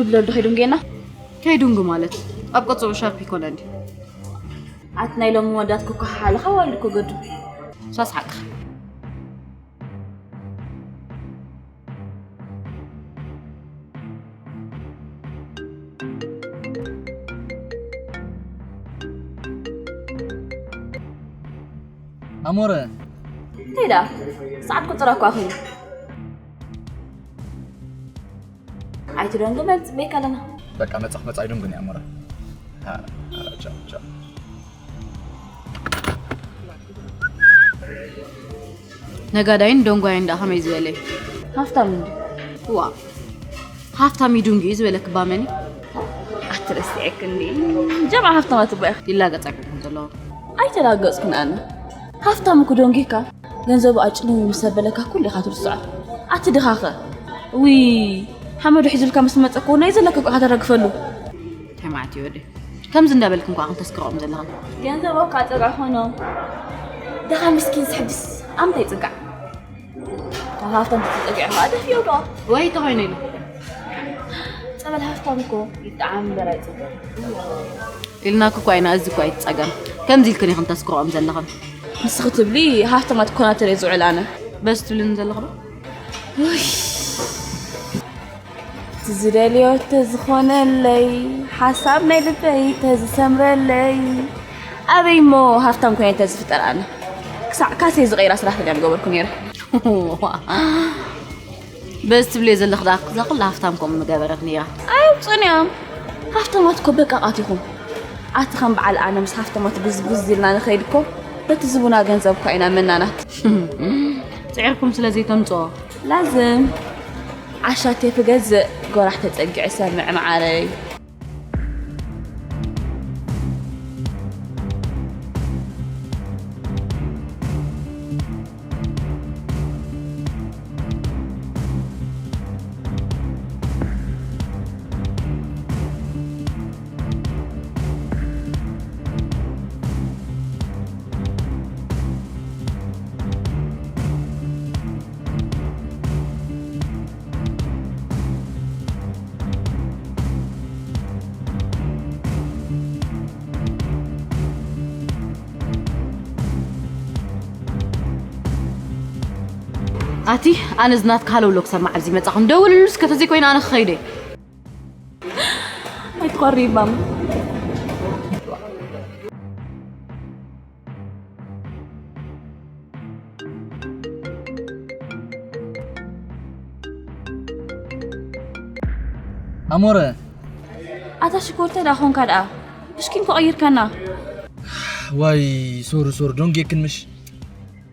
ጉድለሉ ከይዱን ጌና ከይዱንጉ ማለት ኣብ ቀጽሩ ሻርፕ ይኮነ እንዲ ኣት ናይ ሎሚ ወዳት ኮካ ሓለኻ ዋሉ ኮገዱ ሳስ ሓቅኻ ኣሞረ እንታይ ደኣ ሰዓት ቁፅራ እኳ ኮይኑ ኣይትደንጉ መን ፅበይካ ኣለና በቃ መፃ ክመፃ ኣይደንጉን እያ ኣሞረ ነጋዳይን ደንጓይን ደኣ ከመይ ዝበለ እዩ ሃፍታም እንዲ ዋ ሃፍታም ይዱንጊ እዩ ዝበለክ ባመኒ ኣትረስዕክ እንዲ ጀምዓ ሃፍታማት እባ ኢኽ ይላገጸኩም ዘለዉ ኣይተላገጽኩን ኣነ ሃፍታም እኮ ደንጊካ ገንዘቡ ኣጭልሚ ምስ ኣበለካ ኩሉ ኢኻ ትርስዖ ኣቲ ድኻኸ ዊ ሓመዱ ሒዙልካ ምስ መጸ እኮ ናይ ዘለካ እኮ ኢኻ ተረግፈሉ ተማዕት ይወደ ከምዚ እንዳበልክ እንኳ ክንተስክሮም ዘለኻ ገንዘብ ኣካ ጸጋ ኾኖ ደኻ ምስኪን ስሕድስ ኣምታይ ጽጋዕ ካብ ሃፍታም ተጸጊዑ ኸዓ ደፊኦ ዶ ወይ ተኾይኑ ኢሉ ጸበል ሃፍታም እኮ ይጠዓም እምበር ኣይጽገም ኢልናክ እኳ ኢና እዚ እኳ ይጸገም ከምዚ ኢልክን ኢኽን ተስክሮኦም ዘለኽን ንስኺ ትብሊ ሃፍታማት ኮናተር እየ ዝውዕል ኣነ በስ ትብልን ዘለኽ ዶ ውይ ዝደልዮ ተዝኾነለይ ሓሳብ ናይ ልበይ ተዝሰምረለይ ኣበይ እሞ ሃፍታም ኮይነ ተዝፍጠር ኣነ ክሳዕ ካሰይ ዝቐይራ ስራሕተኛ ምገበርኩ ነይረ በዚ ትብልዮ ዘለኽ ደኣ ክዛ ኩላ ሃፍታም ከምኡ ምገበረት ነይራ ኣየውፅኡን እዮም ሃፍታማት እኮ በቃቃት ኢኹም ኣቲ ከም በዓል ኣነ ምስ ሃፍታማት ጉዝጉዝ ኢልና ንኸይድ እኮ በቲ ዝቡና ገንዘብ እኳ ኢና መናናት ፅዒርኩም ስለ ዘይተምፅኦ ላዝም ዓሻ ቴፕ ገዝእ ጎራሕ ተጸጊዐ ሰምዕ መዓረይ። ኣቲ ኣነ ዝናትካ ሃለውሎ ክሰማዕ ኣብዚ መጻኹም ደውልሉ እስከ ተዘይኮይነ ኣነ ክኸይደ ኣይትቆሪባም ኣሞረ ኣታ ሽኮር ታይ ደኣ ኾንካ ደኣ ብሽኪን ኮ ቀይርካና ዋይ ሶሪ ሶሪ ዶንጌክን ምሽ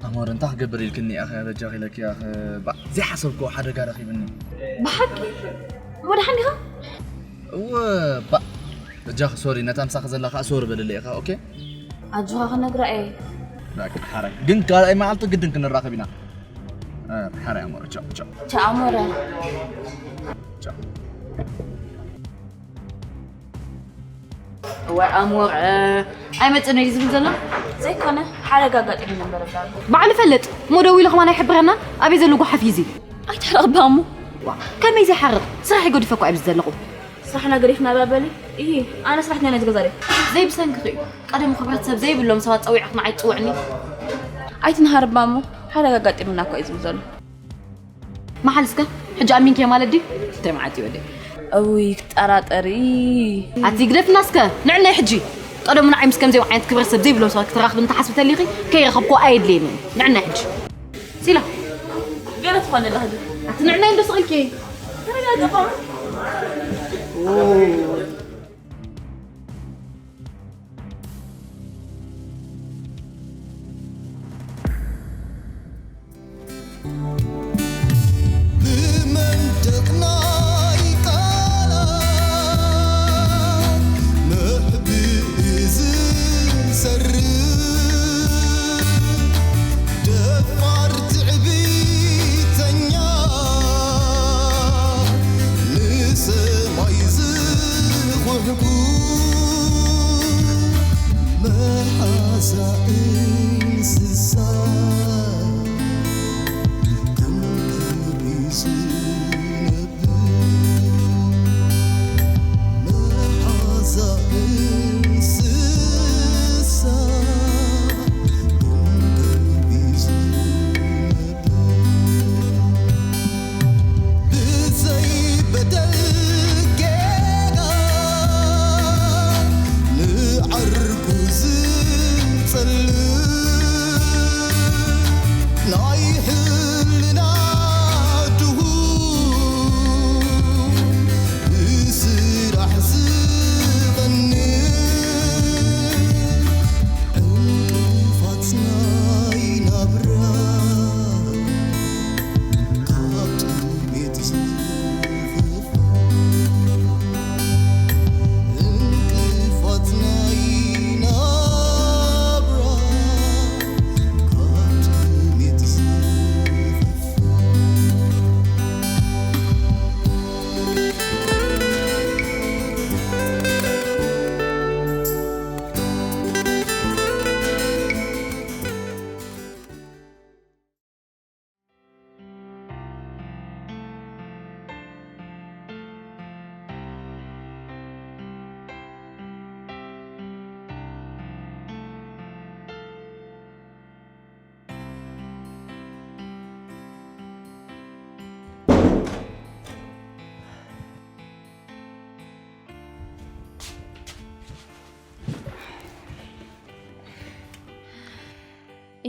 ኣሞረ እንታይ ክገብር ኢልክኒ ኢኻ በጃኺ ኢለኪ ኢኻ ባዕ ዘይሓሰብክዎ ሓደጋ ረኺብኒ ብሓቂ እሞ ደሓን ዲኻ እወ ባዕ በጃኺ ሶሪ ነታ ምሳኺ ዘላ ከዓ ሶሪ በልለ ኢኻ ኦኬ ኣጆኻ ክነግራ እየ በቃ ሓራይ ግን ካልኣይ መዓልቲ ግድን ክንራኸብ ኢና ሓራይ ኣሞረ ቻው ቻው ቻው ኣሞረ ቻው እዋይ ኣሞረ ኣይመፅእን እዩ ዝብል ዘሎ ዘይኮነ ሓደጋ ኣጋጢሙ ነበር እብላ ባዕሉ ፈልጥ ሞ ደዊሉ ከማን ኣይሕብረናን ኣበይ ዘሎ ጓሓፍ እዩ እዚ ኣይትሕረቕ ባሙ ከመይ ዘይሓርቕ ስራሕ ይገድፈ እኮ ኣብዚ ዘለኹ ስራሕና ገዲፍና እባ በሊ እሂ ኣነ ስራሕተኛ ናይ ዝገዛሪ ዘይብሰንክኺ እዩ ቀደም ክብረት ሰብ ዘይብሎም ሰባት ፀዊዕኽ ንዓይ ትፅውዕኒ ኣይትንሃርባ እሞ ሓደጋ ኣጋጢሙና እኮ እዩ ዝብል ዘሎ መሓል እስከ ሕጂ ኣሚንኪ ማለት ድዩ እንታይ መዓት እዩ ወደይ እውይ ክጠራጠሪ ኣቲ ግደፍና እስከ ንዕናይ ሕጂ ቀደሙ ንዓይ ምስ ከምዚኦም ዓይነት ክብረት ሰብ ዘይብሎም ሰባት ክትራኽብ እንተሓስቢ ተሊኺ ከይረኸብኮ ኣየድልየኒ ንዕናይ ሕጂ ሲላ ገለ ትኾነ ኣለኻ ኣቲ ንዕናይ እንዶ ስቕልኪ ተረጋገፋ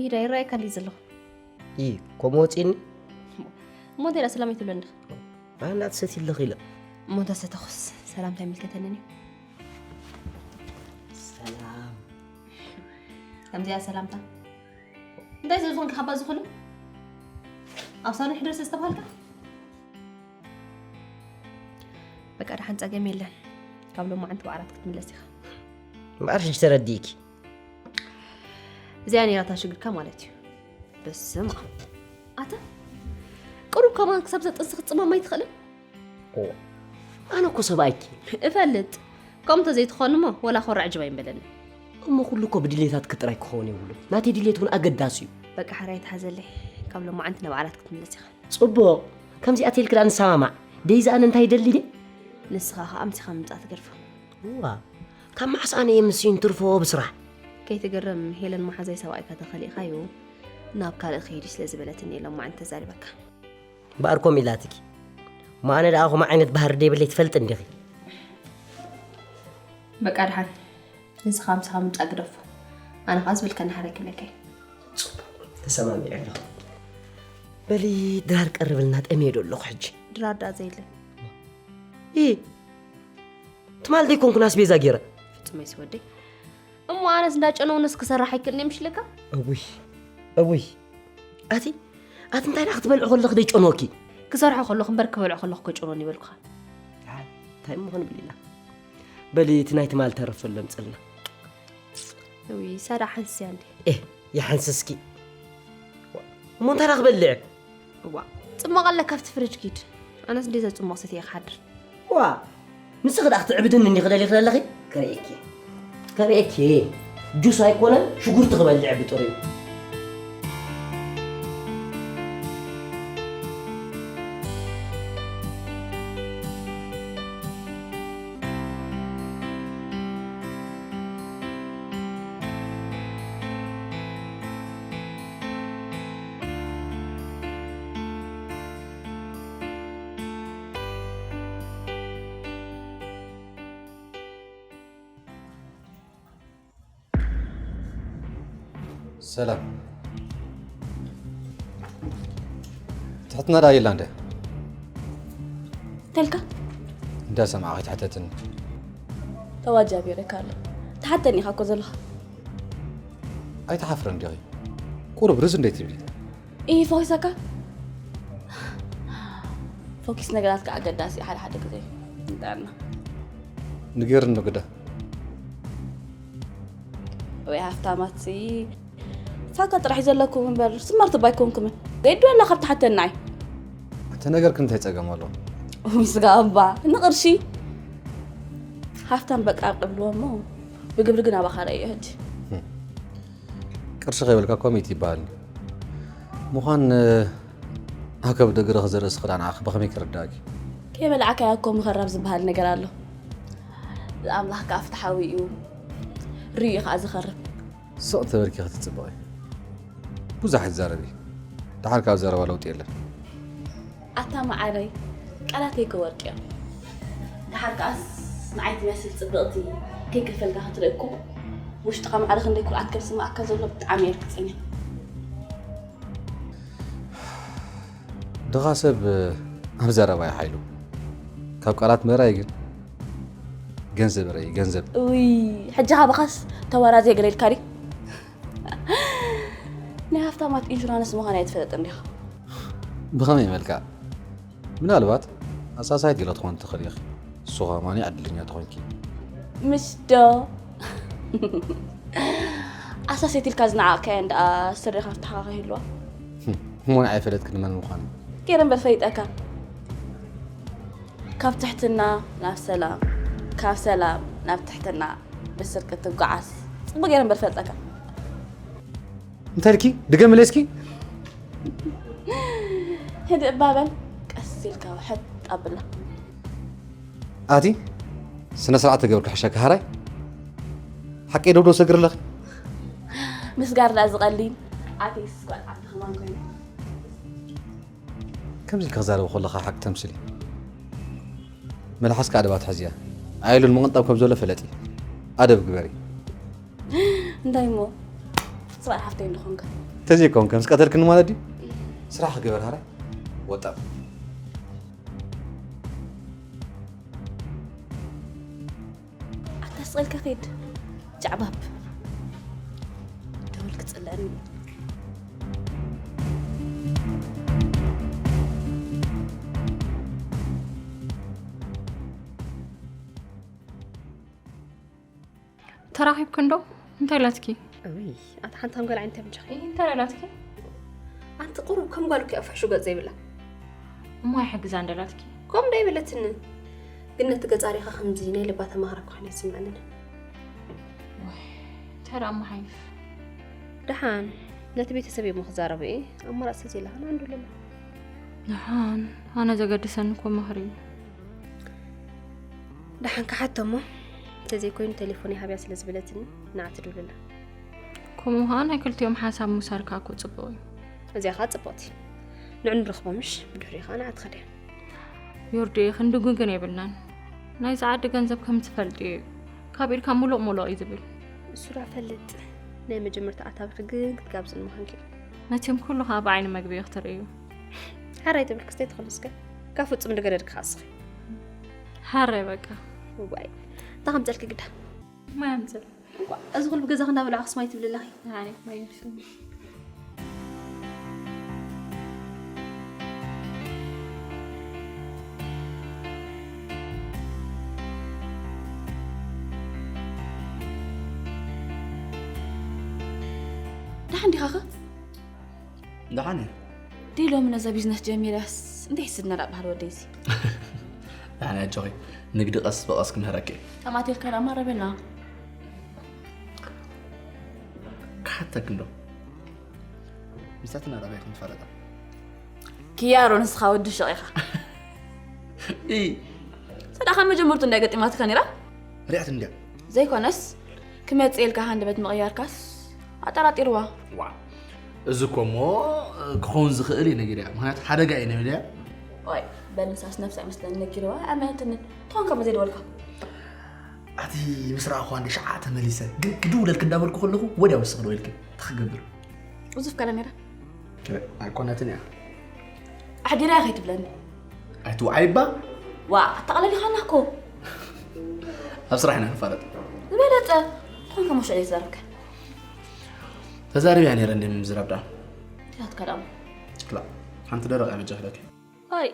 ይዳ ይረኣየካ እንዲ ዘለኹ። ይ ከምኡ ወፂኒ እሞ እንታይ ደኣ ሰላም ኣይትብለኒ ዲኻ? ኣና ትሰቲ ኣለኺ ኢለ እሞ እንተ ሰተኹስ ሰላምታ ኣይምልከተንን እዩ። ሰላም ከምዚኣ ሰላምታ እንታይ ዝብዝኹን ክሓባ ዝኽእሉ ኣብ ሳሎን ሕደር ዝተባሃልካ በቃ ደሓን ጸገም የለን። ካብ ሎማዓንቲ በዓላት ክትምለስ ኢኻ። እምበኣር ሕጂ ተረዲእኪ። እዚኣ ነይራታ ሽግርካ ማለት እዩ። በስመ ኣብ ኣታ ቅሩብ ከማን ክሳብ ዘጥንሲ ክትጽመም ኣይትኽእልን? ኣነ እኮ ሰብኣይኪ እፈልጥ። ከምኡ እንተዘይትኾን እሞ ወላ ኮራዕ ጅባ ይንበለኒ። እሞ ኩሉ እኮ ብድሌታትኪ ጥራይ ክኸውን የብሉን። ናተይ ድሌት እውን ኣገዳሲ እዩ። በቃ ሓራይ ተሓዘለይ። ካብ ሎማዓንቲ ንበዓላት ክትምለስ ኢኻ። ጽቡቕ። ከምዚኣ ተይልኪ ደኣ ንሰማማዕ። ደይ ዝኣነ እንታይ ይደሊ ድየ? ንስኻ ኸኣ ኣምሲኻ ምምጻእ ትገድፎ። እዋ ካብ መዓስ ኣነ እየ ምስዩን ትርፎ ብስራሕ። ከይትግረም ሄለን መሓዛይ ሰብኣይካ ተኸሊእኻዮ ናብ ካልእ ክሄድ እዩ ስለ ዝበለትኒ እየ ሎማዓንቲ ተዛሪበካ። እምበኣር ከምኡ ኢላትኪ። እሞ ኣነ ደኣ ከምኡ ዓይነት ባህሪ ደይብለይ ትፈልጢ እንዲኺ። በቃ ደሓን ንስኻ ምሳኻ ምምጻእ ግደፎ። ኣነ ኸዓ ዝብልካ እናሓረይ ክብለካ እየ። ተሰማሚዐ ኣለኹ። በሊ ድራር ቀርብልና ጠምየ ዶ ኣለኹ ሕጂ። ድራር ደኣ ዘየለ። ኢ ትማል ደይኮንኩን ኣስቤዛ ገይረ። ፍጹመይ ስወደይ እሞ ኣነስ እንዳጨነውንስ ክሰርሕ ኣይክእልን እየ ምሽልካ። እውይ እውይ ኣቲ ኣቲ እንታይ ደኣ ክትበልዑ ከለኺ ደይጨኖኪ። ክሰርሖ ከለኹ እምበር ክበልዖ ከለኹ ከጨኖን ይበልኩኻ። እንታይ እሞ ክንብል ኢና። በሊ እቲ ናይ ትማል ተረፍ ዘሎ ምጽልና። እውይ ሳዳ ሓንስያ እንዴ። ኤ ይሓንስስኪ። እሞ እንታይ ደኣ ክበልዕ። እዋ ጽሞቕ ኣለካ ኣብቲ ፍርጅ ኪድ። ኣነስ እንዴ ዘጽሞቕ ሰትየ ክሓድር። ዋ ንስኺ ደኣ ክትዕብድኒ እንዲኺ ደሊኺ ዘለኺ። ከርእየኪ ከርእየኪ። ጁስ ኣይኮነን ሽጉርቲ ክበልዕ ብጥሪኡ። ሰላም ትሕትና ደኣ የላ እንደ ተልካ እንዳሰማዕ ከይትሕተትኒ ተዋጃቢረካ ኣሎ ትሓተኒ ኢኻ እኮ ዘለኻ ኣይትሓፍረን ዲኺ ቁሩብ ርዝ እንዴት ትብሊ እይ ፎኪሰካ ፎኪስ ነገራት ከዓ ኣገዳሲ ሓደ ሓደ ግዜ ንጠዕና ንገርኒ ግዳ ወይ ሃፍታማት ሲ ፋካ ጥራሕ ዘለኩም እምበር ስማርት ባይኮንኩምን ገዱ ኣላ ካብ ትሓተናይ እቲ ነገር ክንታይ ጸገም ኣሎ ምስጋ እባ ንቕርሺ ሃፍታም በቃ ቅብልዎ እሞ ብግብሪ ግን ኣባኻ ረእዮ ሕጂ ቅርሺ ከይበልካ ኮሚት ይበሃል ምዃን ኣብ ከብዲ እግርኺ ዝርእስኺ ደኣ ንዓኺ ብኸመይ ክርዳእኪ? ከይበላዕካዮ እኮ ምኸራብ ዝበሃል ነገር ኣሎ። ኣምላኽ ከኣ ፍትሓዊ እዩ፣ ርእዩ እዩ ከኣ ዝኸርብ። ስቕ ተበልኪ ክትጽብቒ። ብዙሕ ኣይትዛረቢ። ደሓር ከኣ ኣብ ዘረባ ለውጢ የለን። ኣታ መዓረይ፣ ቃላተይ እኮ ወርቂ እዮም። ደሓር ከኣስ ንዓይ ትመስል ጽብቕቲ ከይከፈልካ ክትርኢ እኮ ውሽጥኻ ማዕረ ክንደይ ኩርዓት ከም ዝስምዓካ ዘሎ ብጣዕሚ የርግጸኛ። ድኻ ሰብ ኣብ ዘረባ እዩ ሓይሉ። ካብ ቃላት ምእራይ ግን ገንዘብ ርኣይ፣ ገንዘብ። እውይ፣ ሕጂ ካባኻስ ተዋራዝየ ገለ ኢልካ ድዩ? ናይ ሃፍታማት ኢንሹራንስ ምዃን ኣይትፈልጥን ዲኻ? ብኸመይ መልክዕ? ምናልባት ኣሳሳይት ገለ ትኾን ትኽእል ኢኺ። እሱ ኸማኒ ዕድለኛ ተኾንኪ። ምሽ ዶ? ኣሳሰይት ኢልካ ዝነዓቕካየን ደኣ ስርኻ ፍትሓኻ ከይህልዋ። እሞ ንዓይ ፈለጥክኒ መን ምዃኑ? ገይረ እምበር ፈሊጠካ። ካብ ትሕትና ናብ ሰላም፣ ካብ ሰላም ናብ ትሕትና ብስርቂ ትጓዓዝ። ጽቡቕ ገይረ እምበር ፈልጠካ። እንታይ ኢልኪ? ድገምለይ እስኪ። ህድእ እባ በል፣ ቀስ ኢልካ ውሕጥ ኣብላ። ኣቲ ስነ ስርዓት ተገብርኪ ሕሸኪ ሃራይ ሓቀይ ደብዶ ሰግር ኣለኺ ምስጋር ዳ ዝቐሊ ኣቴስ ጓል ዓዲ ከማን ኮይኑ ከምዚ ኢልኪ ክዛረብ ከለኻ ሓቂ ተምስሊ መልሓስካ ኣደብ ኣትሕዝያ ኣየሉን ምቕንጣብ ከም ዘሎ ፈለጢ ኣደብ ግበሪ እንታይ እሞ ሰብኣይ ሓፍተይ እንድኾንካ። ተዘይኮንከ ምስ ቀተልክኒ ማለት ድዩ? ስራሕ ክገበር ሃራይ ወጣ። ኣታ ስቕ ኢልካ ኺድ። ጃዕባብ። ደወል ክጽልአኒ። ተራኺብክን ዶ? እንታይ ኢላትኪ? እውይ፣ ኣታ ሓንቲ ከም ጓል ዓይነተይ ብጃኺ። እንታይ ኢላትኪ? ኣንቲ ቁሩብ ከም ጓል እኮ እያ ፍሕሹ ገጽ ዘይብላ። እሞ ኣይሕግዛ እንደላትኪ? ከምኡ ዶ ኣይበለትኒ። ግን ነቲ ገጻ ሪኻ ከምዚ ናይ ልባ ተማሃራ እኳ ኮይና ይስምዐንን። ተራ መሓይፍ። ደሓን ነቲ ቤተሰብ እሞ ክዛረቡ እየ። ኣማራጺ ስለዘይብላ ንዓንዱ ኣለና። ደሓን ኣነ ዘገድሰኒ እኮ ምኽሪ እዩ። ደሓን ክሓቶ እሞ እንተዘይኮይኑ ቴሌፎን ይሃብያ ስለ ዝበለትኒ ንዓ ትድውልላ። ከምኡ ከዓ ናይ ክልቲኦም ሓሳብ ምውሳድ ከዓ እኮ ፅቡቕ እዩ። እዚኣ ከዓ ፅቡቕቲ። ንዑ ንረኽቦ ምሽ ብድሕሪኡ ከዓ ንዓ ትኸድያ። ዮርዲ ክንድጉግን የብልናን። ናይዚ ዓዲ ገንዘብ ከም ትፈልጥዮ እዩ። ካብ ኢድካ ሙሉእ ሙሉእ እዩ ዝብል። እሱ ዳ ፈልጥ ናይ መጀመርታ ኣታዊኺ ግን ክትጋብዝን ምዃንኪ እዩ። መቸም ኩሉ ከዓ ብዓይኒ መግቢ እዩ ክትርእዩ። ሓራይ ትብል ክስተይ ትኽእሉ እስከ ካብ ፍጹም ንገደድኪ ከዓ እስኺ። ሓራይ በቃ። ዋይ እንታይ ከምፀልኪ ግዳ ማይ ኣምፅእ። እዚ ኩሉ ገዛ ክንዳበላዕ ክስማይ ትብል ኣለኺ። ሓራይ ማይ ኣምፅእ። ደሓን ዲኻ ኸ? ደሓን እየ። ድይ ሎሚ ነዛ ቢዝነስ ጀሚረስ እንታይ ይስድና ዳ ባህል ወደይሲ? ደሓን እየ ኣጆኺ። ንግዲ ቀስ ብቐስ ክምህረኪ እየ። ተማቲርካ ዳ ማረበና። ክሓተክ እንዶ ምስታትና ዳባይ ከም ትፋለጣ ክያሮ ንስኻ ወዲ ሸቕ ኢኻ። ኢ ሰዳኻ መጀመርቱ እንታይ ገጢማትካ ነይራ? ሪኣት እንድያ ዘይኮነስ ክመጽእ ኢልካ ሃንደበት ምቕያርካስ ኣጠራጢርዋ። ዋ እዚ እኮ እሞ ክኸውን ዝኽእል እዩ ነጊርያ። ምክንያቱ ሓደጋ እዩ ነቢልያ። ወይ በልንሳስ ነብሳ ይመስለኒ ነጊርዋ ኣመነትንን ትኾን ከመ ዘይደወልካ ኣቲ ምስ ረኣኹዋ እንደ ሸዓ ተመሊሰ ግን ክድውለልክ እንዳበልኩ ከለኹ ወዲያ ውስኽ ዶ ኢልክ ተክገብር ብዙፍ ከለ ነይራ ኣይኮነትን እያ። ኣሕዲራ ከይትብለኒ ኣይትውዓይባ ዋ ኣጠቓለሊኻና እኮ ኣብ ስራሕ ኢና ንፋለጥ። ዝበለፀ ትኾን ከመ ሽዑ ዘይተዛረብካ ተዛሪብያ ነይረ እንደ ምዝራብ ዳ ያትካ ዳሞ ክላ ሓንቲ ደረቕ እያ በጃ ክለኪ ኣይ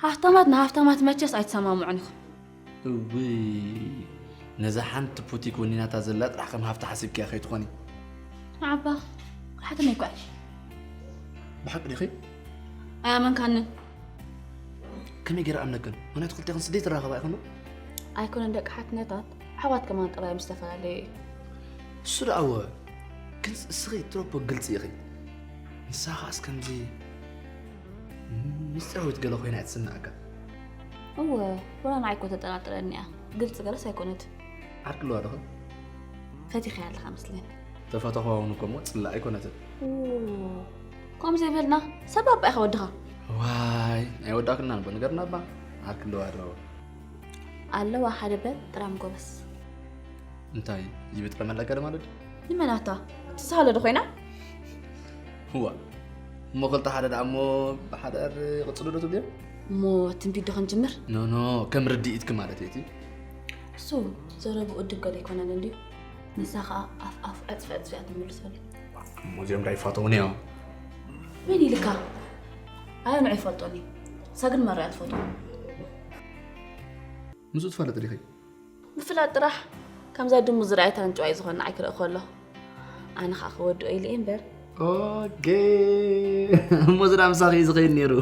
ሃፍታማት ንሃፍታማት መቸስ ኣይትሰማምዑን ኢኹም እውይ ነዛ ሓንቲ ፑቲክ ወኒናታ ዘላ ጥራሕ ከም ሃፍቲ ሓሲብክያ ከይትኾኒ ንዓባ ሓተመይ ኳ ብሓቂ ዲኺ ኣያመንካንን ከመይ ገይረ ኣምነክን ምክንያቱ ክልቴኽን ስደይ ትራኸባ ኢኹም ኣይኮነን ደቂ ሓትነታት ኣሕዋት ከማን ጠባዮም ዝተፈላለየ እዩ እሱ ደኣወ ግን እስኺ ትሮፖ ግልፂ ኢኺ ንሳ ኸዓስ ከምዚ ምስጢራዊት ገለ ኮይና እያ ትስምዓካ እወ ወላ ንዓይ እኮ ተጠራጥረኒ እያ ግልፂ ገለስ ኣይኮነት ዓርኪ ኣለዋ ዶኸ ፈቲኸያ ኣለኻ መስለኒ ተፈተኸዋ እውን እኮ እሞ ፅላእ ኣይኮነትን ከምኡ ዘይበልና ሰብ ኣባ ኢኻ ወድኻ ዋይ ናይ ወዳክልና ንቦ ንገርና እባ ዓርኪ ኣለዋ ዶ ኣለዋ ሓደ በል ጥራም ጎበስ እንታይ ይብጥረ መለገደ ማለት ንመናታ ትሳሃለ ዶ ኮይና ህዋ እሞ ክልተ ሓደ ደኣ እሞ ብሓዳር ይቕፅሉ ዶ ትብልዮ እሞ ትንቢት ዶ ክንጅምር ኖ ኖ ከም ርድኢትኪ ማለት እቲ እሱ ዘረቡ እድብ ገለ ኣይኮነን እንድዩ ንሳ ከዓ ኣፍ ኣፍ ዕፅፊ ዕፅፊ እያ ትምልሰሉ እሞ እዚኦም ዳይፋተውን እዮም መን ኢልካ ኣነ ንዑ ይፈልጦኒ ንሳ ግን መርያ ትፈትዎ ምስኡ ትፈልጥ ዲኺ ምፍላጥ ጥራሕ ከምዛ ድሙ ዝረኣየት ኣንጭዋይ ዝኾነ ንዓይ ክርኢ ከሎ ኣነ ከዓ ክወድኦ ኢለ እየ እምበር ኦኬ እሞ ዝዳ ምሳኺ እዩ ዝኸይድ ነይሩ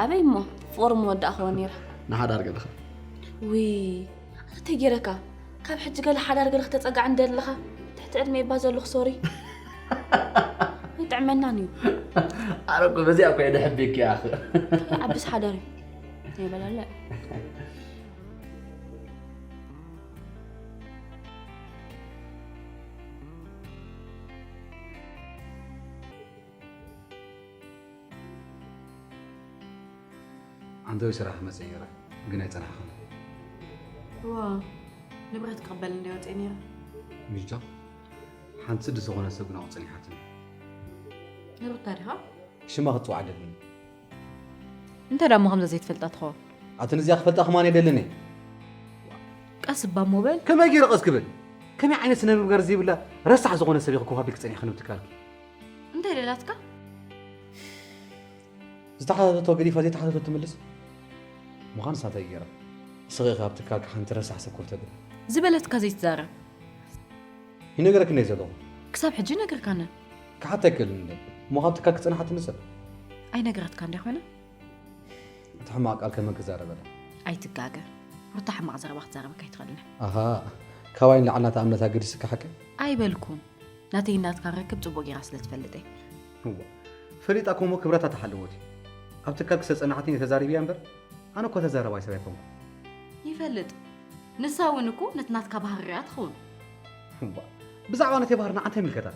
ኣበይ እሞ ፍቕሪ ምወዳእኽዎ ነይረ ንሓዳር ገለኻ ውይ ኣነ ተጌረካ ካብ ሕጂ ገለ ሓዳር ገለ ክተፀጋዕ እንደለኻ ትሕቲ ዕድመ ይባ ዘለኹ ሶሪ ኣይጥዕመናን እዩ ኣረ እኮ በዚኣ እኮ እየ ደሕቤኪ ኣኽ ዓብስ ሓዳር እዩ ይበላለ ዓንተዊ ስራሕ መፅእ ነይረ ግን ኣይፀናሕኹን እዋ ንብረት ክቕበል እንደ ወፅእ ነይረ ምሽቶ ሓንቲ ስዲ ዝኾነ ሰብ ግና ክጸኒሓትኒ። ንሩታ ዲኻ? ሽማ ክትጽዋዕ ደልኒ። እንታይ ደሞ ከምዛ ዘይትፈልጣ ትኸውን? ኣቲ ንዚኣ ክፈልጣ ከማን የደልን እየ። ቀስ እባ እሞ በል። ከመይ ገይረ ቀስ ክብል? ከመይ ዓይነት ስነ ምግባር ዘይብላ ረሳሕ ዝኾነ ሰብ ኢኺ ኮፋ ቢልኪ ጸኒሕኪ ንብትካልኪ? እንታይ ደላትካ? ዝተሓተተቶ ገዲፋ ዘይተሓተተቶ ትምልስ? ምዃን ሳታይ ገይራ። ንስኺ ኢኺ ኣብ ትካልካ ሓንቲ ረሳሕ ሰብ ኮፍ ተብላ። ዝበለትካ ዘይትዛረብ። ይነገረኪ እንደ ዘለኹ። ክሳብ ሕጂ ነገርካነ። ክሓታ ኣይክእልን እንደ። እሞ ካብ ትካል ክጸናሓትኒ ሰብ። ኣይነገረትካ እንደ ኮይነ? እቲ ሕማቕ ቃል ከመን ክዛረበላ? ኣይትጋገ። ሩታ ሕማቕ ዘረባ ክትዛረበካ ኣይትኽእልን። ኣሃ፣ ካባይ ንላዕሊ ናታ እምነት ኣገዲስካ ሓቂ? ኣይበልኩን። ናተይ ናትካ ርክብ ጽቡቕ ጌራ ስለ ትፈልጥ እየ። እዋ፣ ፈሊጣ ኮሞ ክብረታ ተሓለወት እዩ። ኣብ ትካል ክሰጸናሓትኒ ተዛሪብያ እምበር፣ ኣነ እኮ ተዛረባይ ሰብ ኣይኮንኩ። ይፈልጥ። ንሳ እውን እኮ ነቲ ናትካ ባህርያ ትኸውን። እዋ፣ ብዛዕባ ነቲ ባህርና ኣንታይ ይምልከታ?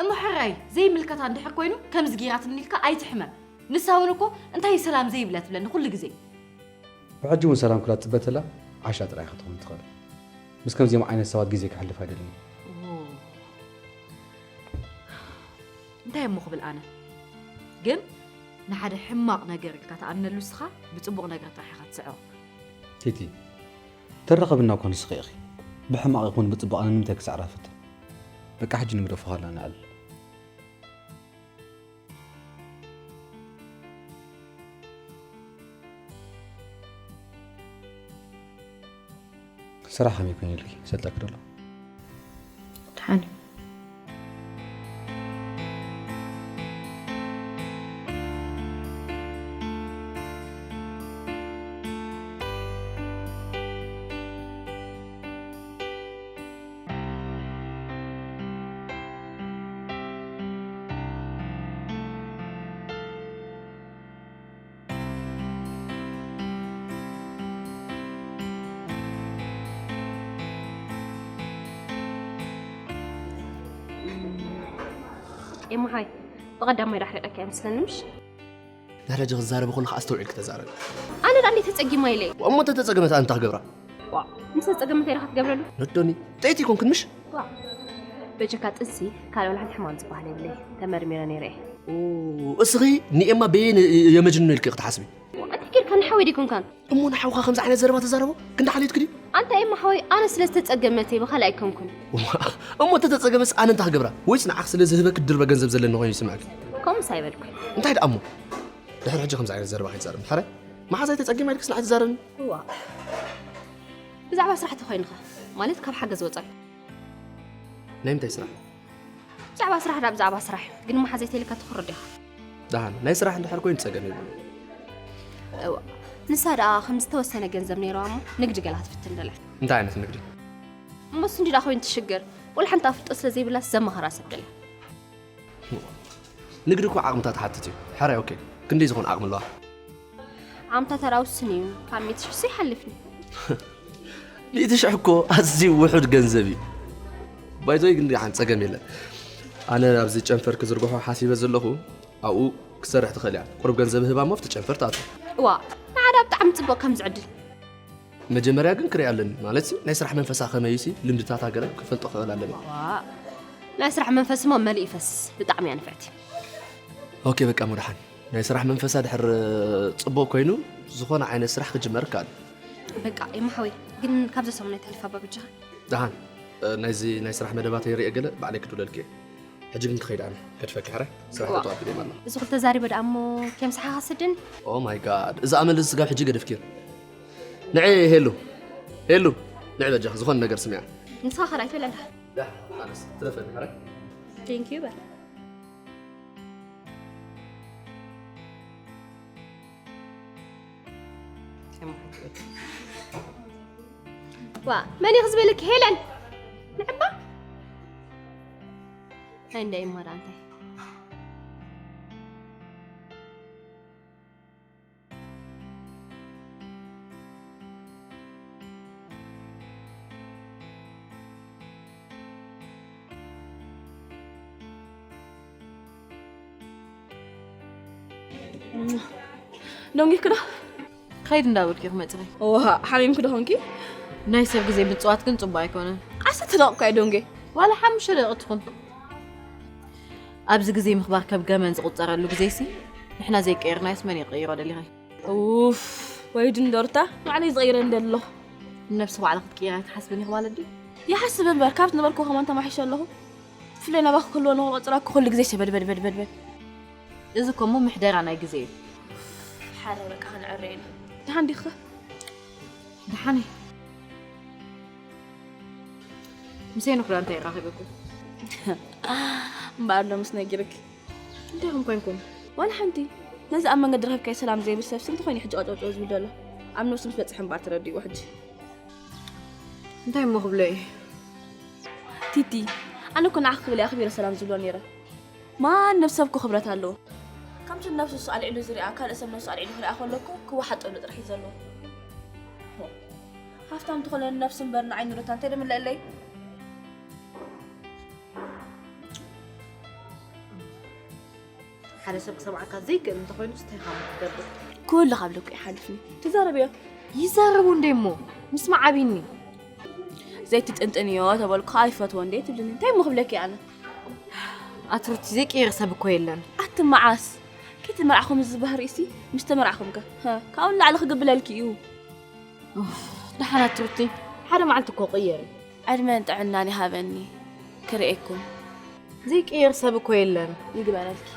እሞ ሕራይ ዘይምልከታ እንድሕር ኮይኑ ከምዚ ጌራትኒ ኢልካ ኣይትሕመም። ንሳ እውን እኮ እንታይ ሰላም ዘይብለ ትብለኒ ኩሉ ግዜ። ብሕጂ እውን ሰላም ክላ ትጽበ ተላ ዓሻ ጥራይ ኢኻ ትኸውን ትኽእል። ምስ ከምዚኦም ዓይነት ሰባት ግዜ ከሕልፍ ኣይደልን። እንታይ እሞ ክብል ኣነ ግን ንሓደ ሕማቕ ነገር ኢልካ ትኣምነሉ እስኻ ብጽቡቕ ነገር ጥራሕ ኢኻ ትስዕሮ። ቲቲ ተራኸብና እኮ ንስኺ ኢኺ። ብሕማቕ ይኹን ብጽቡቕ ኣነ ንምንታይ ክስዕራ ፍትን? በቃ ሕጂ ንግደፎ ኻልና ንዕል። ስራሕ ከመይ ኮይኑ ኢልኪ ሰልጠኪ ደሎ? ድሓን ኤማ ሓይ ብቐዳማይ ዳሕሪቐካ እየ መስለኒ ምሽ? ድሕሪ ሕጂ ክዛረብ ከለኻ ኣስተውዒልኪ ተዛረቢ። ኣነ ዳኣ እንዴት ተጸጊማ ኢለ እየ። እሞ እንተ ተጸገመት ኣነ እንታይ ክገብራ? ምስ ተጸገመት ኢኻ ክትገብረሉ? ነዶኒ ጥይቲ ኣይኮንክን ምሽ? በጀካ ጥንሲ ካልእ ወላ ሓንቲ ሕማም ዝበሃል የብለይ ተመርሚረ ነይረ እየ። እስኺ ንኤማ በየን የመጅንኖ ኢልኪ ክትሓስቢ? ኣንታይ ጌርካ ንሓወይ ደይኮንካን? እሞ ንሓውኻ ከምዚ ዓይነት ዘረባ ተዛረቦ ክንዲ ሓልዮትኪ ድዩ? ኣንታ ኤማ ሓወይ ኣነ ስለ ዝተጸገመት እየ ብኻልእ ኣይኮንኩን። እሞ እንተ ተጸገመስ ኣነ እንታይ ክገብራ? ወይስ ንዓኺ ስለ ዝህበ ክድርበ ገንዘብ ዘለኒ ኮይኑ ይስምዓኪ? ከምኡስ ኣይበልኩ። እንታይ ደኣ እሞ? ድሕሪ ሕጂ ከምዚ ዓይነት ዘረባ ከይትዛረብ እንድሕር መሓዛይ ተጸጊማ ኢልክስ ንዓይ ትዛረብኒ? እዋ ብዛዕባ ስራሕ ተኾይንኻ ማለት ካብ ሓገዝ ወጻኢ። ናይ ምንታይ ስራሕ? ብዛዕባ ስራሕ ደኣ ብዛዕባ ስራሕ እዩ። ግን መሓዘይ ተይልካ ትኽሮ ዲኻ? ደሓን ናይ ስራሕ እንድሕር ኮይኑ ጸገም የብሉን። እዋ ንሳ ደኣ ከም ዝተወሰነ ገንዘብ ነይርዋ እሞ ንግዲ ገላ ክትፍትን ደላ። እንታይ ዓይነት ንግዲ? እሞስ እንዲ ደኣ ኮይኑ ትሽገር። ወላ ሓንቲ ኣፍልጦ ስለ ዘይብላስ ዘማኽራ ሰብ ደላ። ንግዲ እኮ ዓቕምታት ትሓትት እዩ። ሕራይ ኦኬ። ክንደይ ዝኾን ዓቕሚ ኣለዋ? ዓቕምታታ ደኣ ውሱን እዩ። ካብ ሚእቲ ሽሕ ሱ ይሓልፍን እዩ። ሚእቲ ሽሕ እኮ ኣዝዩ ውሑድ ገንዘብ እዩ። ባይዘወይ ግን ሓንቲ ጸገም የለን። ኣነ ኣብዚ ጨንፈር ክዝርግሖ ሓሲበ ዘለኹ ኣብኡ ክትሰርሕ ትኽእል እያ። ቁሩብ ገንዘብ ህባ እሞ ኣብቲ ጨንፈር ትኣቱ። እዋ ንዓዳ ብጣዕሚ ጽቡቕ ከምዚ ዕድል። መጀመርያ ግን ክሪኣ ኣለኒ ማለት ሲ ናይ ስራሕ መንፈሳ ከመይ ሲ ልምድታታ ገለ ክፈልጦ ክኽእል ኣለኒ። እዋ ናይ ስራሕ መንፈስ እሞ መሊእ ይፈስስ ብጣዕሚ እያ ንፍዕቲ። ኦኬ በቃ ሙድሓን ናይ ስራሕ መንፈሳ ድሕር ጽቡቕ ኮይኑ ዝኾነ ዓይነት ስራሕ ክጅመር ይከኣል። በቃ ኤማ ሓወይ ግን ካብዛ ሰሙን ኣይተሕልፋ እባ በጃኻ። ደሓን ናይዚ ናይ ስራሕ መደባተይ ሪኤ ገለ ባዕለይ ክድውለልኪ እየ። ሕጂ ግን ክኸይድ ኣነ ገድፈኪ ሕራይ ስራሕ እዋ። ተጠዋቢለ እየ ማለት። እዚ ክልተ ዛሪበ ደኣ እሞ ኬምስሓኻ ስድን። Oh my god እዚ ኣመል እዚ ስጋብ ሕጂ ገደፍክዮ። ንዒ ሄሉ ሄሉ ንዒ በጃኺ ዝኾነ ነገር ስምዒ። ንስኻ ኸዳ ኣይትበል ኣንታ። ደሓን ኣነስ ትረፈኒ ሕራይ። Thank you በል። ዋ መን እዩ ዝበለኪ ሄለን ንዕባ ናይ እንዳ ይማዳ እንታይ ዶንጊ ክዶ ኸይድ እንዳበልኪ ክመፅኺ። ዋ ሓሚምኪ ዶ ኾንኪ? ናይ ሰብ ግዜ ምፅዋት ግን ፅቡቅ ኣይኮነን። ኣሰ ተደቕኳ ዶንጌ ዋላ ሓሙሽተ ደቂቕ ትኹን። ኣብዚ ግዜ ምኽባር ከም ገመን ዝቑጸረሉ ግዜሲ ንሕና ዘይቀየርናዮስ መን ይቕይሮ ደሊኸ? ኡፍ፣ ወይ ድንዶርታ፣ ባዕለይ ዝቐይረ እንደሎ። ንነብሲ ባዕላ ክትቅይራ ኣይትሓስብን ኢኺ ማለት ድዩ? ይሓስብ እምበር ካብ ዝነበርኩ ከማን ተማሒሸ ኣለኹ። ብፍላይ ናባኹ ክህልዎ ንኽቆፅራኩ ኩሉ ግዜ ሸበድበድበድበድበድ። እዚ እኮ እሞ ምሕደራ ናይ ግዜ እዩ። ሓረ በቃ ክንዕረ ኢና። ደሓን ዲኽኸ? ደሓን እየ። ምስ ሄኖክ ዳ እንታይ ረኺበኩም? እምበኣር ሎምስ ነጊርክ። እንታይ ኹም ኮይንኩም? ዋላ ሓንቲ። ነዚ ኣብ መንገዲ ረኸብካዮ ሰላም ዘይብል ሰብሲ እንተኾይኑ ሕጂ ቀጨውጨው ዝብል ዘሎ። ኣብ ነብሱ ምስ በፅሐ እምበኣር ተረዲእዎ ሕጂ። እንታይ እሞ ክብሎ እየ? ቲቲ፣ ኣነ እኮ ንዓኺ ክብል እየ ኣኽቢረ ሰላም ዝብሎ ነይረ። ማንም ሰብ እኮ ክብረት ኣለዎ። ከምቲ ነብሱ እሱ ኣልዒሉ ዝሪኣ ካልእ ሰብ ነብሱ ኣልዒሉ ክሪኣ ከሎ እኮ ክወሓጠሉ ጥራሕ እዩ ዘለዎ። ሃፍታም ትኾነ ነብሱ እምበር ንዓይ ንሩታ እንታይ ደምለአለይ? ሓደ ሰብ ክሰምዓካ ዘይክእል እንተኾይኑ እንታይ ካብ ትገብር? ኩሉ ካብ ልኩ ይሓልፍኒ። ትዛረብዮ። ይዛረቡ እንደ እሞ ምስማዕ ዓብይኒ። ዘይትጥንጥንዮ ተበልኩ ኣይፈትዎ እንደ ትብልኒ እንታይ እሞ ክብለኪ ኣነ? ኣትሩቲ ዘይቀየር ሰብ እኮ የለን። ኣቲ መዓስ ክትመርዓኹም ዝበህር እሲ ምስ ተመርዓኹም ከ ሀ፣ ካብኡ ንላዕሊ ክግብለልኪ እዩ። ደሓን ኣትሩቲ ሓደ መዓልቲ እኮ ቅየር። ዕድመን ጥዕናን ይሃበኒ ክርእየኩም። ዘይቀየር ሰብ እኮ የለን። ይግበረልኪ።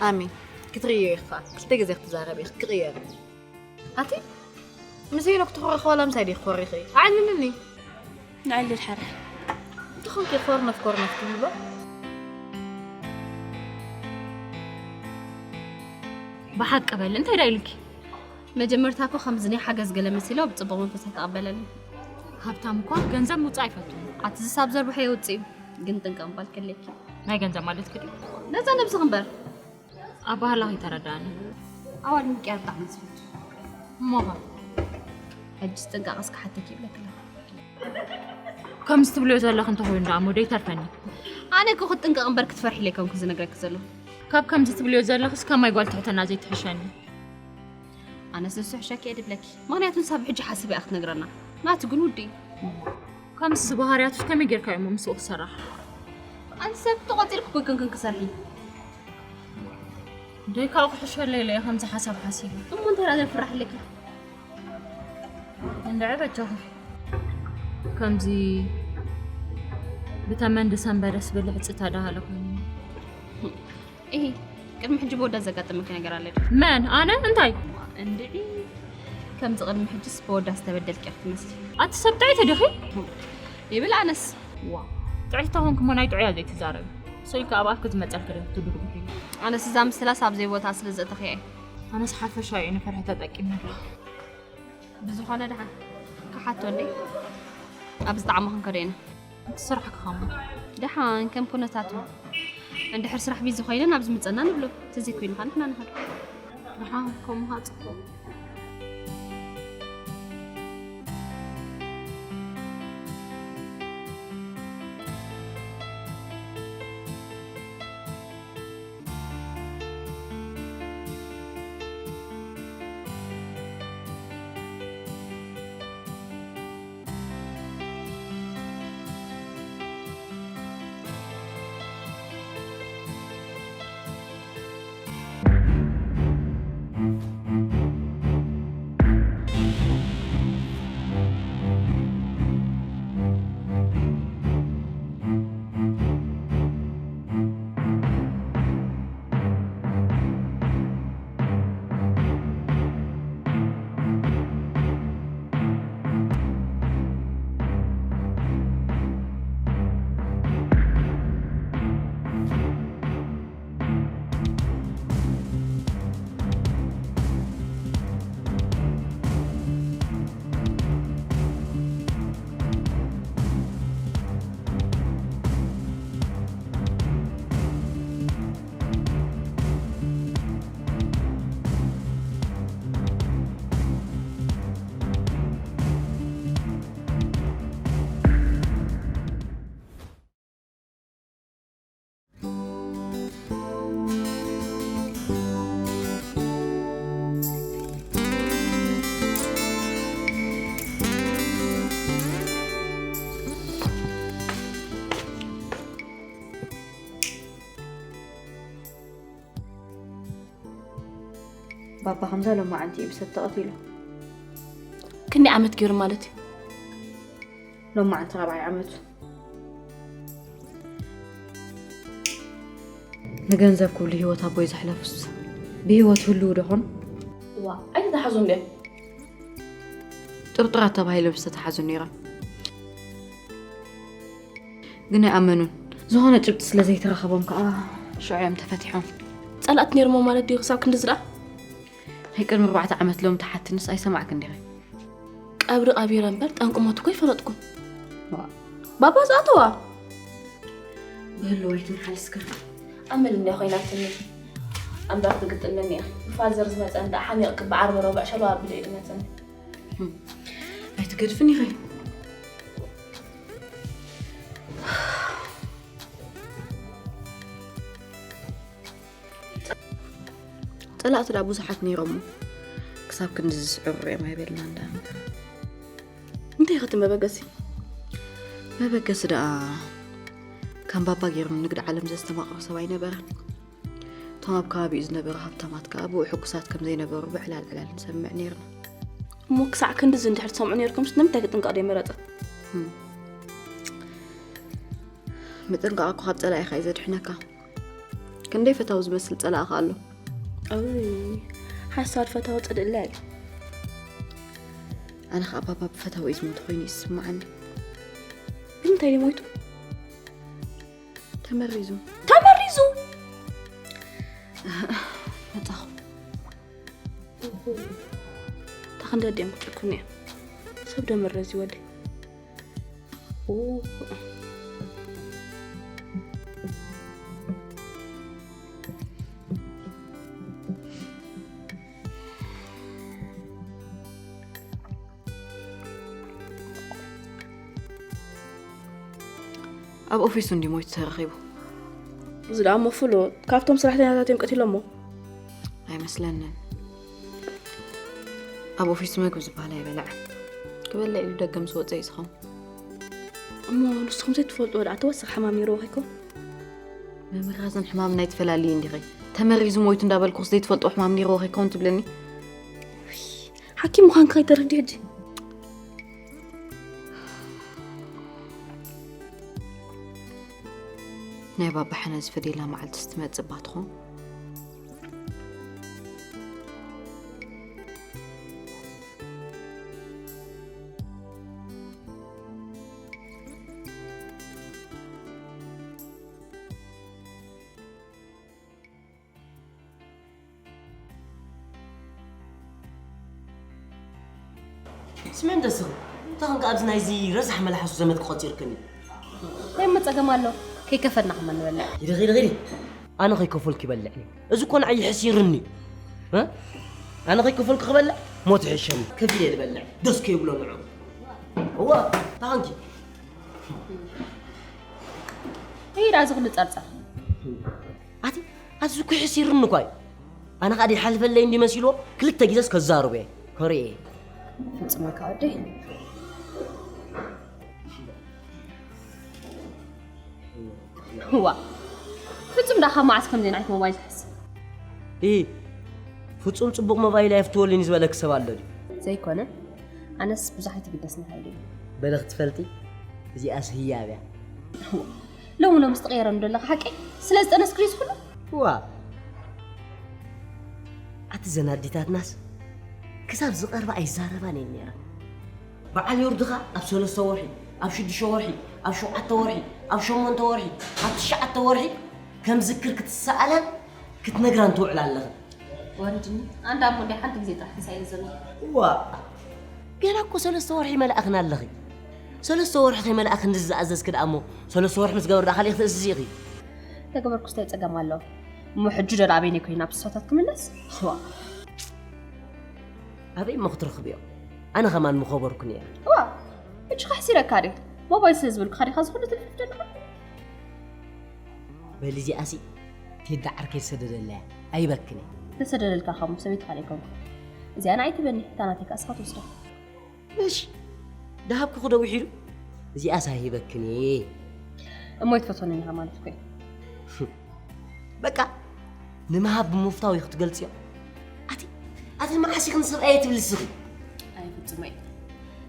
ኣሜን። ክትርእዮ ኢኻ ክልተ ግዜ ክትዛረብ ኢኽ ክቅየር። ኣቲ ምስ ሄኖክ ትኾረኺ ዋላ ምሳይ ዲኺ ኮሪኺ? ኣዕልልኒ። ንዕልል ሓረ። እንተኾንኪ ኮርነፍ ኮርነፍ ትብሎ። ብሓቂ በል እንታይ ዳ ኢሉኪ? መጀመርታ እኮ ከምዚ ናይ ሓገዝ ገለ መሲሎ ብጽቡቕ መንፈስ ኣይተቐበለኒ። ሃብታም እኳ ገንዘብ ምውጻእ ኣይፈቱን። ኣቲ ዝሳብ ዘርብሖ የውጽእ እዩ። ግን ጥንቀቕ ምባል ከለኪ። ናይ ገንዘብ ማለት ክዲ? ነዛ ነብስኺ እምበር። ኣባህላ ከይተረዳእኒ። ኣዋል ምቅያር ብጣዕሚ ዝፈቱ። እሞኸ? ሕጅስ ጥንቃቐ እስከ ሓተኪ ይብለኪ ኣለኹ። ከምዚ ትብልዮ ዘለኺ እንተኾይኑ ደኣ እሞ ደይተርፈኒ። ኣነ እኮ ክትጥንቀቕ እምበር ክትፈርሒ ኢለ ኣይኮንኩ ዝነግረኪ ዘለኹ። ካብ ከምዚ ትብልዮ ዘለኽስ ከማይ ጓል ትሕትና ዘይትሕሸኒ። ኣነስ ንሱ ሕሸኪ እየ ድብለኪ። ምኽንያቱ ንሳ ብሕጂ ሓሲባ እያ ክትነግረና። ናቱ ግን ውዲ እዩ። ከምዚ ባህርያቱስ ከመይ ጌርካ እሞ ምስኡ ክሰራሕ? ኣንቲ ሰብ ተቖጺርኪ እኮ ኣይኮንክን ክሰርሒ። ደይ ካብ ክሕሸለይ ኢለ እየ ከምዚ ሓሳብ ሓሲበ። እሞ እንታይ ደኣ ዘፍራሕ ኣለኪ? እንድዒ በጃኺ። ከምዚ ብተመን ዝሰንበደስ ብልሕጺ ተዳሃለ ኮይኑ። ኢሂ፣ ቅድሚ ሕጂ ብወዳ ዘጋጠመኪ ነገር ኣለ ድዩ? መን? ኣነ? እንታይ? እንድዒ፣ ከምዚ ቅድሚ ሕጂስ ብወዳ ዝተበደልኪ ኢኺ ትመስሊ። ኣቲ ሰብ ጥዕይቲ ዲኺ? ይብል ኣነስ። ዋ፣ ጥዕይቲ ተኾንኪ እሞ ናይ ጥዑያ ዘይትዛረቢ። ሰው ኢልካ ኣብ ኣፍኪ ዝመጸልኪ ዶ ትድርጉሒ? ኣነስ እዛ ምስላስ ኣብ ዘይቦታ ስለ ዘእተኽያ እየ። ኣነስ ሓፈሻ እዩ ንፍርሒ ተጠቂመላ። ብዝኾነ ደሓን ክሓቶ እንዴ? ኣብ ዝጠዓሞ ክንከዶ ኢና። እቲ ስራሕ ክኸሞ። ደሓን ከም ኩነታቱ። እንድሕር ስራሕ ቢዚ ኮይነ ናብ ዝምጸና ንብሎ። ተዘይኮይኑ ኸዓ ንሕና ንኸዶ። ደሓን ከምኡ ኸዓ ጽቡቕ። ባባ ከምዛ ሎማዓንቲ እዩ ብሰብ ተቐቲሉ። ክንደይ ዓመት ገይሩ ማለት እዩ? ሎማዓንቲ ራብዓይ ዓመቱ። ንገንዘብ ክብሉ ህይወት ኣቦይ ዘሕለፉስ ብህይወት ህልው ዶ ኾን? ዋ ኣይተተሓዙ እንድዮም። ጥርጡራት ተባሂሎም ዝተተሓዙ ነይሮም። ግን ኣይኣመኑን። ዝኾነ ጭብጢ ስለ ዘይተረኸቦም ከዓ ሽዑ እዮም ተፈቲሖም። ጸላእቲ ነይሮሞ ማለት ድዩ ክሳብ ክንድዚ ደኣ? ናይ ቅድሚ ኣርባዕተ ዓመት ሎም ተሓትንስ ኣይሰማዕክን ዲኺ? ቀብሪ ቀቢረ እምበር ጠንቂ ሞት እኮ ኣይፈለጥኩን። ባባ ዝኣተዋ ብህልው ኣይትመሓልስክን። ኣመል እንድያ ኮይናትኒ። ኣንባር ትግጥመኒ እያ። ብፋዘር ዝመፀ እንዳ ሓሚቕ ክበዓር በረብዕ ሸለዋ ኣቢሉ እዩ ዝመፀኒ። ኣይትገድፍን ኢኺ። ፀላእቲ ደኣ ብዙሓት ነይሮሞ ክሳብ ክንዲ ዝስዕሩ ሪኦም ኣይበልና እንዳ እምበር። እንታይ ኢኺ እቲ መበገሲ? መበገሲ ደኣ ከም ባባ ገይሮም ንግዲ ዓለም ዘስተማቕሩ ሰብ ኣይነበረን። እቶም ኣብ ከባቢኡ ዝነበሩ ሃብታማት ከኣ ብኡ ሕጉሳት ከም ዘይነበሩ ብዕላል ዕላል ንሰምዕ ነይርና። እሞ ክሳዕ ክንድዚ እንድሕር ትሰምዑ ነይርኩምስ ንምንታይ ክጥንቀቕ ደይመረጸ? ምጥንቃቕ እኮ ካብ ጸላኢኻ እዩ ዘድሕነካ። ክንደይ ፈታዊ ዝመስል ጸላእኻ ኣሎ። ኣይ ሓሳድ ፈታዊ ጽድእላ እዩ። ኣነ ኸዓ ባባ ብፈታዊ እዩ ዝሞተ ኮይኑ እዩ ዝስምዓኒ። ብምንታይ ድዩ ሞይቱ? ተመሪዙ። ተመሪዙ? መጣኹ። እታ ክንዲ ኣዲኦም ክጭኩኑ እዮም። ሰብ ደመረዚ ወደይ። ኣብ ኦፊሱ እንዲ ሞይቱ ተረኺቡ። እዚ ደኣ እሞ ፍሉጥ ካብቶም ሰራሕተኛታት እዮም ቀቲሎሞ። ኣይመስለንን። ኣብ ኦፊሱ መግቢ ዝበሃል ኣይበልዐን። ክበልዕ ኢሉ ደገ ምስ ወፀ እዩ ዝኸውን። እሞ ንስኹም ዘይትፈልጥዎ ደኣ ተወሳኺ ሕማም ነይርዎ ከይኮን? ምምራዝን ሕማምን ኣይትፈላልይን ዲኺ? ተመሪዙ ሞይቱ እንዳበልኩስ ዘይትፈልጥዎ ሕማም ነይርዎ ከይኮን ትብልኒ? ሓኪም ምዃንኪ ከይተረድእ ሕጂ። ናይ ባባ ሕነ ዝፈደላ መዓልቲ ስትመጽእ እባ ትኾን። ስምዕን ደስኺ እንታይ ኾንካ ኣብዚ ናይዚ ረሳሕ መላሓሱ ዘመድ ክቆፂርክኒ? እንታይ እሞ ፀገም ኣሎ? ከይከፈልና ከማ ንበልዕ። ሂዲ ሂዲ ሂዲ። ኣነ ከይከፈልኩ ይበልዕ። እዚ እኮ ንዓይ ይሕሲርኒ። እ? ኣነ ከይከፈልኩ ክበልዕ ሞት ይሕሸኒ። ከፊለ ዝበልዕ ደስ ከይብሎ ንዑ። እዋ እንታይ ኾንኪ? ይዳ እዚ ኩሉ ፀርፀር። ኣቲ ኣዚ ኩሕስ ይርኒ እኳ እዩ። ኣነ ኸኣ ድሓልፈለይ እንዲ መሲልዎ ክልተ ግዜስ ከዛርቦ እየ። ከርእየ እየ። ፍጹም እካ ወደይ። ዋ ፍጹም ዳኻ መዓስ ከም ዘይንዓይት ሞባይል ትሕዝ? ኢ ፍጹም ጽቡቕ ሞባይል ኣየፍትወልን እዩ ዝበለክ ሰብ ኣሎ ድዩ? ዘይኮነ ኣነስ ብዙሕ ኣይትግደስኒ ሃይለይ። በለ ክትፈልጢ እዚኣስ ህያብ እያ። ሎሚ ሎምስ ትቕየረኒ ዶ ኣለኻ ሓቀይ? ስለ ዝጠነስክሪ ዝኹሉ? ዋ ኣቲ ዘን ኣዴታትናስ ክሳብ ዝቐርባ ኣይዛረባን እየን ነይረን። በዓል ዮርዲ ኸኣ ኣብ ሰለስተ ወርሒ፣ ኣብ ሽዱሽተ ወርሒ፣ ኣብ ሸውዓተ ወርሒ፣ ኣብ ሸሞንተ ወርሒ፣ ኣብ ትሽዓተ ወርሒ ከም ዝክር ክትሰኣላን ክትነግራን ትውዕላ ኣለኽን። ወርድኒ ኣንዳ እሞ እንዲ ሓንቲ ግዜ ጥራሕ ክሳይ ዝዘመ። እዋ ገና እኮ ሰለስተ ወርሒ መላእኽን ኣለኺ። ሰለስተ ወርሒ ከይመላእኽን ዝኣዘዝኪ ደኣ እሞ ሰለስተ ወርሒ ምስ ገበር ደኣ ካሊእ ክትእዝዚ ኢኺ። ተገበርኩስ እንታይ ጸገም ኣሎ? እሞ ሕጂ ዶ ኣበይነይ ኮይና ኣብ ስሳታት ክምለስ? እዋ ኣበይ እሞ ክትረኽብዮ? ኣነ ኸማን ምኸበርኩ ነይረ። እዋ ሕጂ ከሕሲረካ ድየ? ሞባይል ስለ ዝበልኩኻ ዲኻ ዝኹሉ ትልፍልፍ ዘለኻ? በሊ እዚኣሲ ቴዲ ዓርከይ ዝሰደደላ እያ ኣይበክን እየ። ተሰደደልካ ኸም ሰበይትኻ ዶ ኣይኮንኩ? እዚኣ ንዓይ ትበኒ እታ ናተይ ከኣ እስኻ ትወስዳ። እሽ ደሃብኩ ክደው ሒሉ እዚኣስ ኣይበክን እየ። እሞ ኣይትፈትወንን ኢኻ ማለት እኮ እዩ። በቃ ንምሃብ ብምፍታው እዩ ክትገልጽዮ። ኣቲ መዓስ ኢኺ ንሰብኣየ ትብሊ ንስኺ? ኣይ ፍጹመይ፣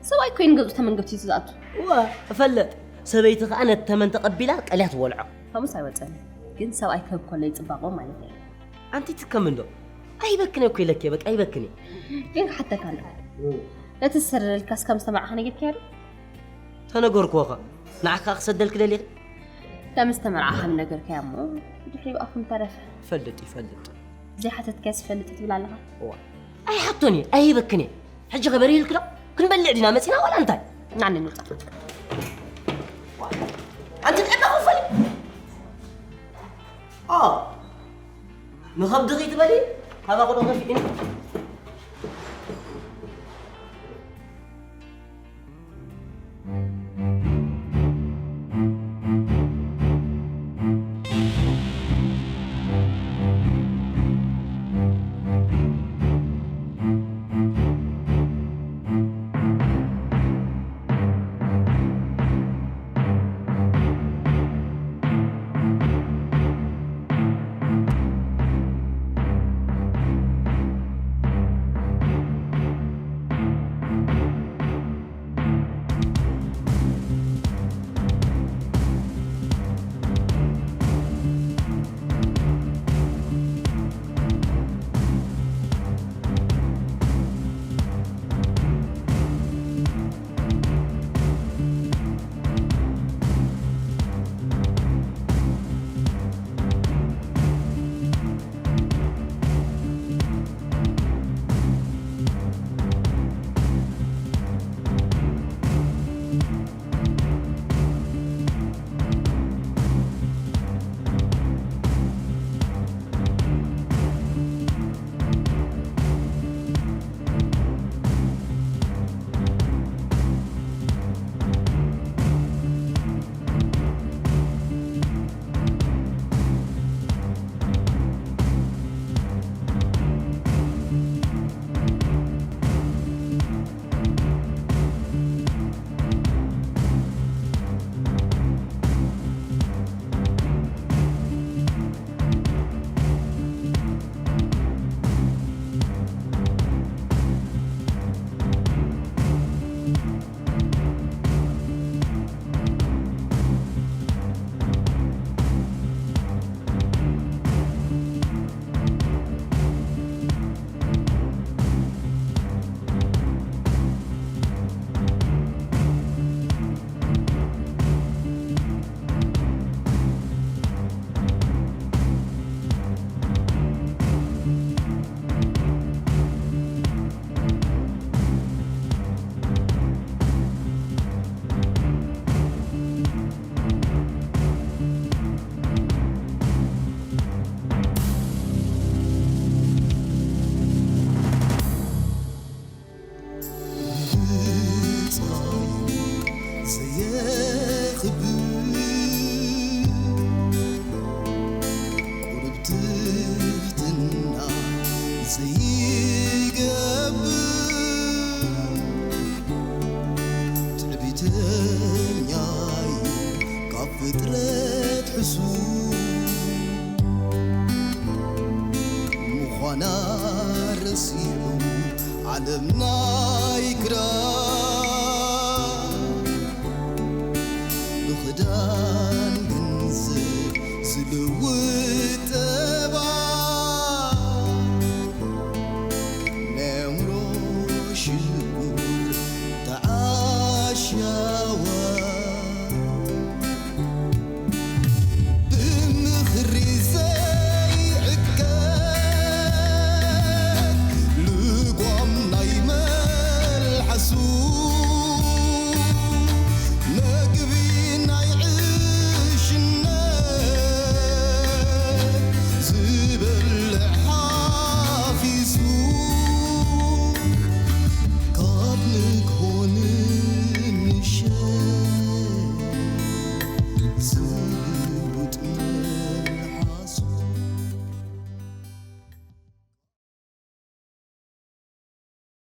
ሰብኣይ ኮይኑ ገጹ ተመን ገቲሱ ዝኣቱ። እዋ፣ እፈልጥ። ሰበይቲ ከኣ ነቲ ተመን ተቐቢላ ቀልያ ትበልዖ። ከምኡስ ኣይወጸን፣ ግን ሰብኣይ ክህብ ከሎ ይጽባቖ ማለት እዩ። ኣንቲ ትከም እንዶ? ኣይበክነ እኮ ኢለኪ፣ በቃ ኣይበክነ። ግን ክሓተካ እንዶ፣ ነቲ ዝሰደደልካስ ከም ዝተመርዓኻ ነጊርካዮ ዶ? ተነገርኩዎ ኸ፣ ንዓኻ ክሰደልኪ ደሊኺ? ከም ዝተመርዓኻ ምነገርካዮ እሞ፣ ድሕሪኡ ኣፉ ምተረፈ። ይፈልጥ፣ ይፈልጥ። ዘይሓተትካዮስ ይፈልጥ ትብል ኣለኻ? እዋ። ኣይሓቶን እየ፣ ኣይህበክን እየ። ሕጂ ኸ በሪህልኪ ዶ? ክንበልዕ ዲና መጺና ዋላ እንታይ? ናኒ ንውጻእ። ኣንቲ ንዕባ ክፈሊ። ኦ፣ ንኸብድኺ ትበሊ? ካባኹ ዶ ከፊእኒ?